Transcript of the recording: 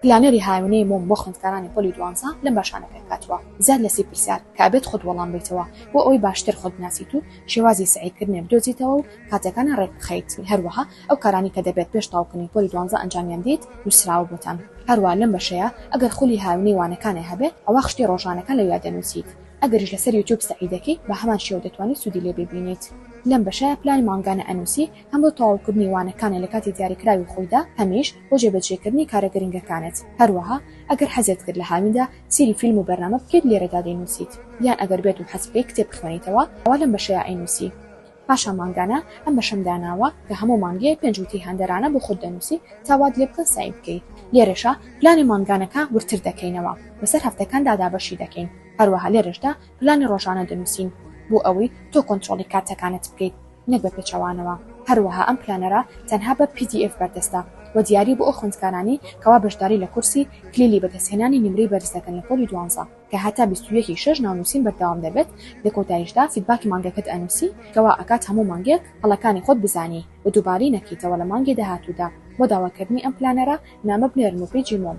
planner ی هاوینەی مۆم بۆ خوێندکارانی پۆلی دوانزە لەم بەشانە پێکهاتووە، زیاد لە 30 پرسیار کە ئەبێت خۆت وەڵام بەیتەوە بۆ ئەوەی باشتر خۆت بناسیت و شێوازی سەعیکردنێ بدۆزیتەوە و کاتەکانە ڕێک بخەیت، هەروەها ئەو کارانەی کە دەبێت پێش تەواوکردنی پۆلی دوانزە ئەنجامیان دەیت نووسراوە بۆتان. هەروا لەم بەشەیا ئەگەر خولی هاوینەی وانەکانێ هەبێ ئەوا خشتەی ڕۆژانەکان لەویا دەنووسیت. ئەگەریش لەسەر یوتیوب سەعی دەکەی بە هەمان شێوە دەتوانی سوودی لێ ببینیت. لەم بەشەیا پلانی مانگانە ئەنووسی هەم بۆ تەواوکردنی وانەکانێ لە کاتی دیاریکراوی خۆیدا هەمیش بۆ جێبەجێکردنی کارە گرنگەکانت. هەروەها ئەگەر حەزت کرد لە هاویندا سەیری فیلم و بەرنامە بکەیت لێرەدا دەینووسیت. یان ئەگەر بێت و حەز بکەی کتێب بخوێنیتەوە ئەوا لەم بەشەیا ئەینووسی. پاشان مانگانە ئەم بەشەم داناوە کە هەموو مانگێ پێنج وتەی هاندەرانە بۆ خۆت دەنووسی تا وات لێ بکەن سەعی بکەی. لێرەشا پلانی مانگانەکە وردتر دەکەینەوە بەسەر هەفتەکاندا دابەشی دەکەین. هەروەها لێرەشدا پلانی ڕۆژانە دەنووسین بۆ ئەوەی تۆ کۆنترۆڵی کاتەکانت بکەیت نەک بە پێچەوانەوە. هەروەها ئەم planner ە تەنها بە PDF بەردەستە و دیاری بۆ ئەو خوێندکارانەی کەوا بەشداری لە کۆرسی کلیلی بەدەستهێنانی نمرەی بەرز دەکەن لە پۆلی دوانزە. کە هەتا 21 ی شەش ناونوسین بەردەوام دەبێت، لە کۆتاییشدا feedback ی مانگەکەت ئەنوسی کە وا ئەکات هەموو مانگێک هەڵەکانی خۆت بزانی و دووبارەی نەکەیتەوە لە مانگی داهاتوودا. بۆ داواکردنی ئەم planner ە نامە بنێرن بۆ page ی مۆم.